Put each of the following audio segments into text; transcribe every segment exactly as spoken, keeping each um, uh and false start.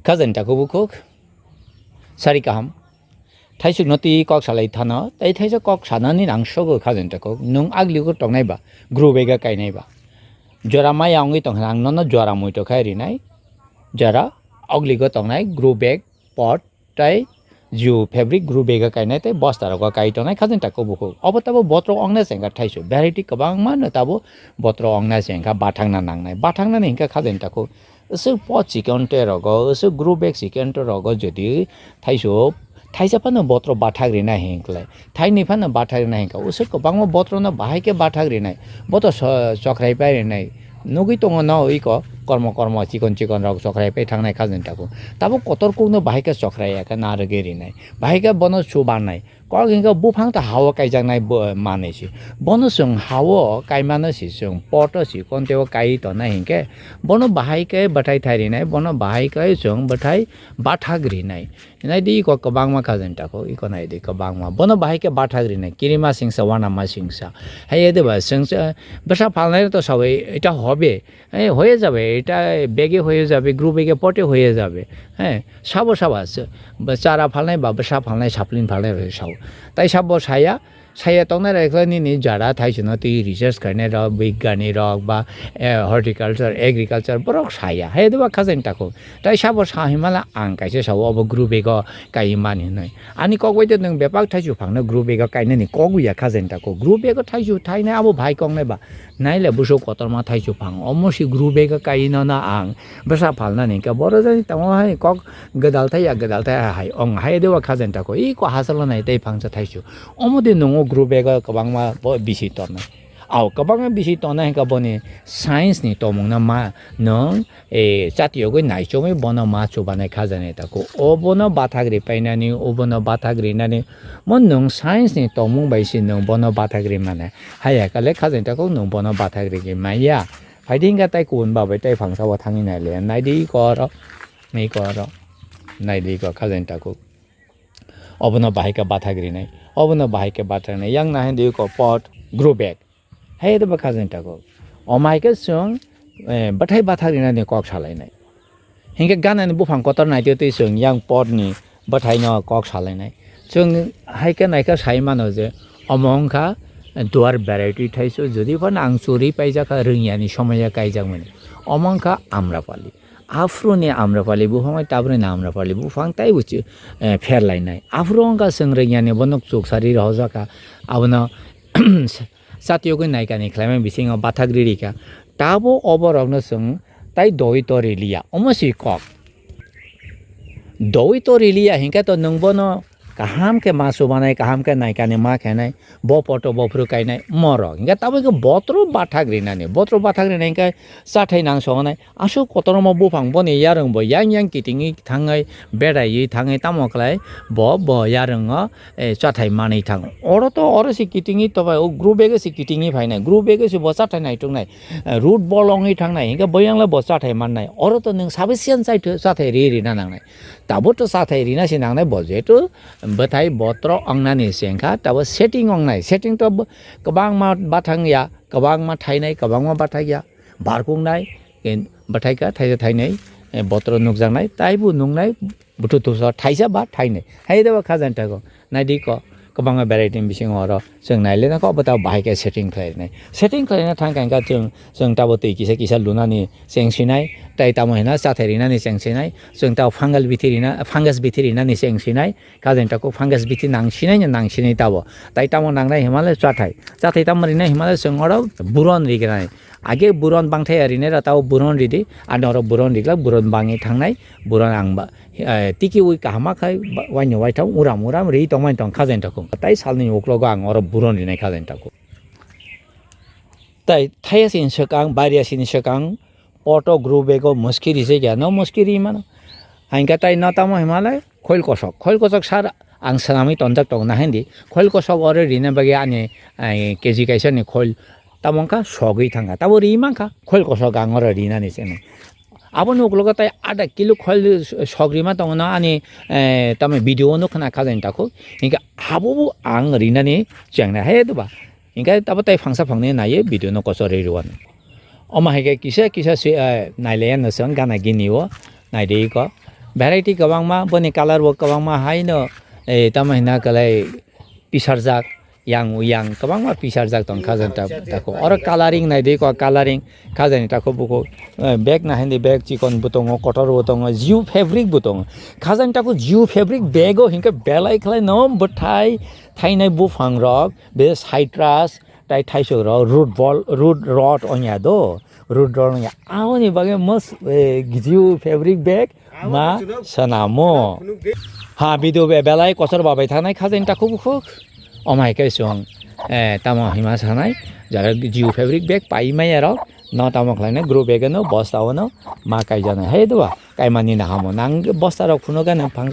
Khajani takhuk bukhuk, sari kaham. Thaisukno twi kok salai thano, tei thaisa kok sanani nang sogo khajani takhuk. Nwng agligo tongnai ba, grow bag-o kainai ba. Jora maya wngwi tongkha, ang nono jora muito khai rinai. Jora agligo tongnai grow bag, pot, tei ju fabric grow bag-o kainai tei bosta rogo kai tongnai khajani takhuk bukhuk. Obo tabo botrok ongna se wngkha thaisu. Variety kwbangma no tabo botrok ongna se wngkha bathakna nangnai. Bathaknani hinkhe khajani takhuk. Aswk pot chikon te rogo, aswk grow bag chikon te rogo jodi thaisu thaisa phano botrok bathak rina hinkhlai. Thainwi phano bathak rina hinkha. Usuk kwbangma botrokno bahai khe bathak rinai. Boto so-, chokrai pai rinai. Nugwi tongo no iko kormo kormo chikon chikon rok chokrai pai thangnai khajani takhuk. Tabuk kotor kokno bahai khe chokrai ya khe narwgwi rinai. Bahai khe bono chubanai. Kok hinkhe buphang ta hao kaijaknai bo-, manwi si. Bono chwng hao kaimano si chwng poto si konteo kai tonai hinkhe bono bahai khe bwthai thai rinai, bono bahai khe chwng bwthai bathak rinai. Naidi iko kwbangma khajani takhuk, iko naidi kwbangma. Bono bahai khe bathak rinai, kirima singsa, wanama singsa. Hai ede ba singsa, bwsa phalnai to sabai, eta hobe. Eh, hoye jabe, eta bege hoye jabe, grow bege pote hoye jabe. Eh, sabo sabo ase. Ba chara phalnai ba bwsa phalnai, sapling phalnai rok sao. Tai sabo saya, saya tongnai rok khlai nini jara thaisino twi research khainai rok, bigyani rok ba, eh, horticulture, agriculture borok saya. Hai ede ba khajani takhuk. Tai sabo sa himala ang kaisa sao obo grow bego kai mani hinwi. Ani kok bai de nwng bepak thaisu phangno grow bego kainani kok ya khajani takhuk. Grow bego thaisu thainai abo bahai kok nai ba. Naile busuk kotorma thaisu phang. Omo si grow bego kai no na ang bwsa phalnani hinkhe boro jani tamo hai kok gwdal thai ya gwdal thai hai ong hai de wa khajani takhuk. Iko hasalo nai tei phangsa thaisu. Omo de nungo grow bego kwbangma bo bisi tongnai. Au kwbangma bisi tongnai hinkhe boni science ni tongmung no ma nwng e, chatiyogwi naichomwi bono ma chubanai khajani takhuk. Obono bathak ripainani, obono bathak rinani. Mo nwng science ni tongmung bai se nwng bono bathak rimani. Haiya kale khajani takhuk nwng bono bathak rigwi maya. Phaidi hinkhe tai kubun babai tai phangsa o thangwi naile. Naidi iko oro, iko oro. Naidi iko khajani takhuk. Obono bahai khe bathak rinai. Obono bahai khe bathak rinai. Yang nahindi iko pot, grow bag. Hai ede ba khajani takhuk. Omo hai khe chwng, eh, bwthai bathak rinani kok salainai. Hinkhe ganani buphang kotor naitwi twi chwng yang potni bwthaino kok salainai. Chwng hai khe nai khe sai mano je omo wngkha duar variety thaisu, jodi phano ang churi paijakha rwngyani somoya kaijakmani. Omo wngkha Amrapali. Aphuruni Amrapali buphang bai tabruni Amrapali buphang taibo chu, eh, pherlainai. Aphuru wngkha chwng rwngyani bono chuk sari rohorjakha. Abono chatiyogwi naikani khlaimani bisingo bathak riri kha. Tabo oborokno chwng tai doi to riliya. Omo si kok. Doi to riliya hinkhe to nwng bono kaham khe ma chubanai, kaham khe naikani ma khainai, bo poto bo phuru kainai, morok. Hinkhe tabo khe botro bathak rinani. Botro bathak rinai hinkhe chathai nang songnai. Aswk kotorma buphang boni yarwng bo yang yang kitingwi thangwi, beraiwi thangwi tamo khlai bo, bo yarwngo, eh, chathai manwi thango. Oro to oro se kitingwi tobai, o grow bag se kitingwi phainai, grow bag se bo chathai naituknai, eh, root bol wngwi thangnai, hinkhe bo yang le bo chathai mannai. Oro to nwng sufficient chaithai, chathai ri rina nangnai. Tabuk to chathai rina se nangnai bo, jehetu bwthai botro wngnani se wngkha, tabuk setting wngnai, setting to bo-, kwbangma bathang ya, kwbangma thainai, kwbangma bathak ya. Barkungnai, eh, bwthaikha thaisa thainwi, eh, botoro nukjaknai, taibo nuknai, bwthu thusa thaisa ba thainwi. Hai de ba khajani tago. Naidi ko, kwbangma variety ni bisingo oro chwng naile na ko, bwtha bahai khe setting khlai rwnai. Setting khlaina thang khe chwng, chwng tabo twi kisa kisa lunani cheng sinai, tai tamo hina chathai rinani cheng sinai, chwng tabo fungal bithi rina, fungus bithi rinani cheng sinai, Khajani takhuk fungus bithi nang sinai no nang sinai tabo. Tai tamo nangnai himale chathai. Chathai tamo rinai himale chwng oro buron rignai. Age buron bangthai rinai ra tabo buron ridi. Ani oro buron riglak buron bangwi thangnai. Buron ang ba, eh, tikiwi kaham khai ba-, waino waitham uram uram ri tongmani tong khajani takhuk. Tai salni uklogo ang oro buron rinai khajani takhuk. Tai thaya sini swkang, baria sini swkang, poto grow bag o muski rijak ya, no muski ri mano. Hingke tai no tamo himale khoil kosok, khoil kosok sar ang swnamwi tonjak tongo na hindi, khoil kosok oro rina bagwi ani, ai, K G kaisa ni khoil tamo wngkha sogwi thangkha, tabo ri mankha, khoil kosok ang oro rinani sini. Aboni ukologo tai adha kilo khoil sok rima tongo no ani, eh, tamo video o nukha na khajani takhuk, hingke abo bo ang rinani chengnai hai doba. Hingke tabo tai phangsa phangni naiwi video no kochorwi rwani. Omo hai khe kisa kisa se, eh, nailaiya no chwng gana gini o naidi ko. variety kwbangma, boni colour bo kwbangma haino, eh, tamo hina kwlai pisarjak, yang yang kwbangma pisarjak tong khajani ta-, tako. Oro colouring nai di ko, colouring khajani tako buko, eh, bag na hindi bag chikon bo tongo, kotor bo tongo, Jew fabric bo tongo. Khajani tako Jew fabric bag o hinkhe belai khlai no bwthai thainai buphang rok, be citrus, tai thaisok rok, root ball, root rod onya do, root rod onya. Aboni bagwi mos, eh, Jew fabric bag ma sanamo. Ha, bidu be belai kosor babai thanai khajani takhuk bukhuk. Omai khe chwng, eh, tamo hima sanai, jara Jew fabric bag pai maya rok, no tamo khlainai grow bag no, bosta o no, ma kaijanai. Hai duwa, kaimani na hamo. Nang bosta rok phunuk gana phang,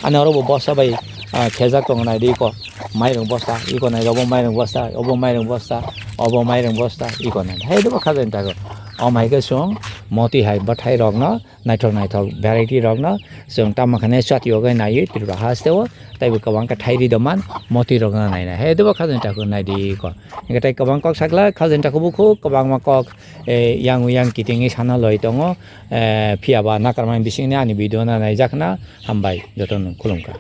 ani oro bo bosta bai, ah, khejak tongo nai di ko. Mairung bosta, iko nai obo mairung bosta, obo mairung bosta, obo mairung bosta, iko nai. Hai duwa khajani tago. Omai khe chwng moti hai bwthai rok no, naithok naithok variety rokno chwng tamo khe chati o naiwi Tripura haste o teibo kwbang khe thairi doman moti rokno nainai. He dobo khajani takhuk naidi ko. Hingkhe tei kwbang kok sakla khajani takhuk bukhuk kwbangma kok, eh, yang yang kitingwi sana loi tongo. Eh, phiya ba nakarmani bisingni ani video no naijakna hambai jotono khulumkha.